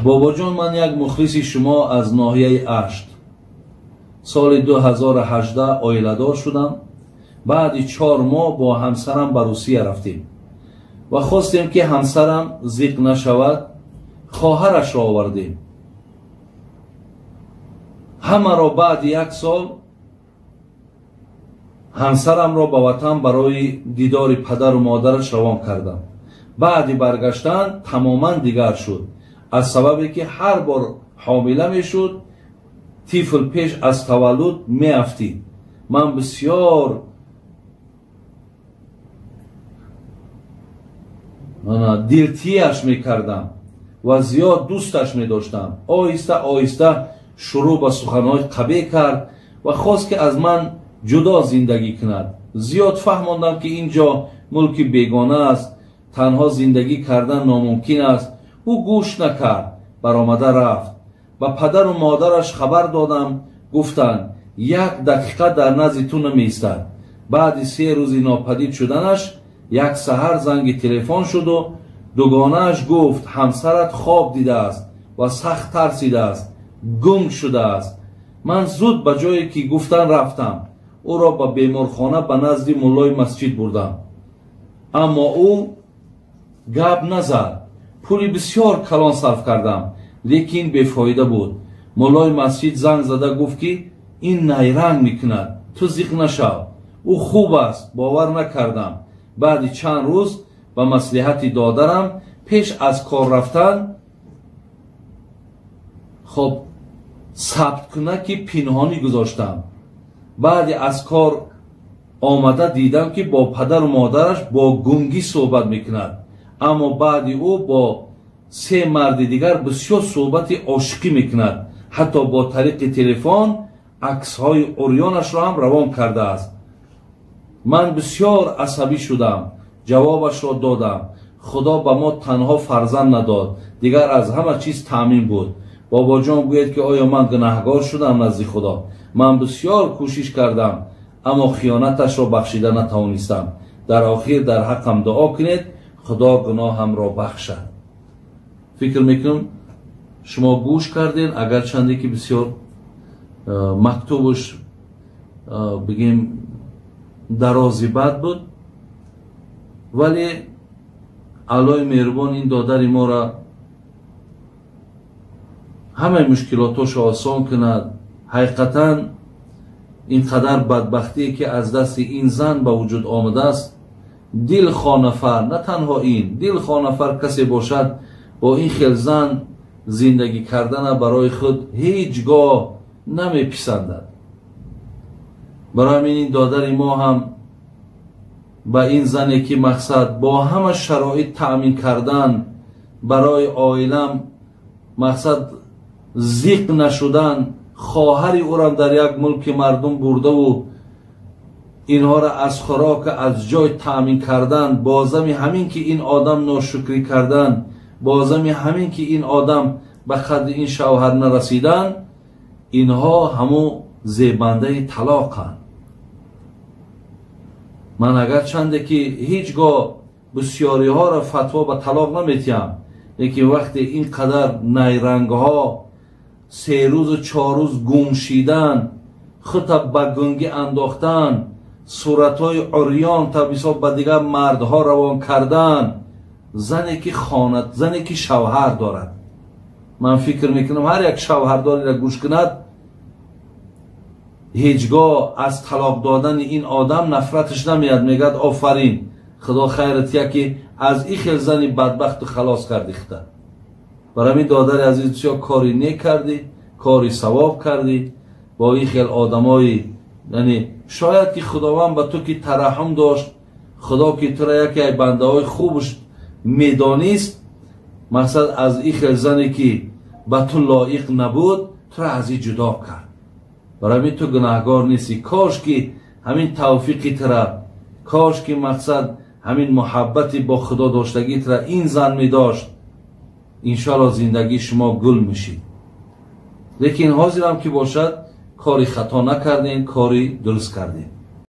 Бобоҷон, ман як мухлиси шумо аз ноҳияи Ашт. Соли 2018 оиладор шудам. Баъди 4 моҳ бо ҳамсарам ба Русия рафтем ва хостем, ки ҳамсарам зиқ нашавад, хоҳарашро овардем. Ҳамаро баъди 1 сол ҳамсарамро ба ватан барои дидори падару модараш равон кардам. Баъди баргаштан тамоман дигар шуд, аз сабабе ки ҳар бор ҳомила мешуд, тифл пеш аз таваллуд меафтид. Ман бисёр дилтияш мекардам ва зиёд дӯсташ медоштам. Оҳиста оҳиста шурӯъ ба суханҳои қабеҳ кард ва хост, ки аз ман ҷудо зиндагӣ кунад. Зиёд фаҳмондам, ки ин ҷо мулки бегона аст, танҳо зиндагӣ кардан номумкин аст. Ӯ гӯш накард, баромада рафт. Ба падару модараш хабар додам, гуфтанд 1 дақиқа дар назди ту намеистад. Баъди 3 рӯзи нопадид шуданаш як саҳар занги телефон шуду дугонааш гуфт ҳамсарат хоб дидааст ва сахт тарсидааст, гунг шудааст. Ман зуд ба ҷое ки гуфтан рафтам. Ӯро ба беморхона ба назди муллои масҷид бурдам, аммо ӯ гап назад. Пули бисёр калон сарф кардам, лекин бефоида буд. Муллои масҷид занг зада гуфт, ки ин найранг мекунад, ту зиқ нашав, ӯ хуб аст. Бовар накардам. Баъди чанд рӯз ба маслиҳати додарам пеш аз кор рафтан хоб сабткунаки пинҳонӣ гузоштам. Баъди аз кор омада дидам, ки бо падару модараш бо гунгӣ суҳбат мекунад, аммо баъди ӯ бо 3 марди дигар бисёр суҳбати ошиқӣ мекунад. Ҳатто бо тариқи телефон аксҳои урёнашро ҳам равон кардааст. Ман бисёр асабӣ шудам, ҷавобашро додам. Худо ба мо танҳо фарзанд надод, дигар аз ҳама чиз таъмин буд. Бобоҷон, гӯяд, ки оё ман гунаҳгор шудам назди Худо? Ман бисёр кӯшиш кардам, аммо хиёнаташро бахшида натавонистам. Дар охир дар ҳаққам дуо кунед, Худо гуноҳамро бахшад. Фикр мекунам шумо гӯш кардед, агарчанде ки бисёр мактубаш бигем дарози бад буд, вале Аллоҳи меҳрубон ин додари моро ҳамаи мушкилотошо осон кунад. Ҳақиқатан ин қадар бадбахтие ки аз дасти ин зан ба вуҷуд омадааст, дилхоҳ нафар, на танҳо ин, дилхоҳ нафар касе бошад, бо ин хел зан зиндагӣ кардана барои худ ҳеҷ гоҳ намеписандад. Барои ҳамин ин додари мо ҳам ба ин зане ки мақсад бо ҳама шароит таъмин кардан барои оилам, мақсад зиқ нашудан, хоҳари ӯрам дар як мулки мардум бурдаву инҳоро аз хӯрок аз ҷой таъмин кардан, бозами ҳамин ки ин одам ношукрӣ кардан, бозами ҳамин ки ин одам ба қадри ин шавҳар нарасидан, инҳо ҳамун зебандаи талоқанд. Ман агарчанде ки ҳеҷ гоҳ бисёриҳоро фатво ба талоқ наметиҳам, лекин вақте ин қадар найрангҳо 3 рӯзу 4 рӯз гум шидан, худта ба гунгӣ андохтан, суратҳои урён та бисёр ба дигар мардҳо равон кардан, зане ки хона, зане ки шавҳар дорад, ман фикр мекунам ҳар як шавҳардориро гӯш кунад, ҳеҷ гоҳ аз талоқ додани ин одам нафраташ намеяд, мегӯяд офарин, Худо хайрат я ки аз ин хел зани бадбахту халос кардӣ худта. Барои ҳамин додари азиз, бисёр кори нек кардӣ, кори савоб кардӣ бо ин хел одамои, яъне шояд ки Худованд ба ту ки тараҳҳум дошт, Худо ки тура яке аз бандаҳои хубаш медонист, мақсад аз ин хел зане ки ба ту лоиқ набуд, тура аз ин ҷудо кард. Барои ҳамин ту гунаҳгор нестӣ. Кош ки ҳамин тавфиқи тура, кош ки мақсад ҳамин муҳаббати бо Худо доштагӣ тура ин зан медошт, иншоалло зиндагии шумо гул мешид. Лекин ҳозирам ки бошад, кори хато накардем, кори дуруст кардем.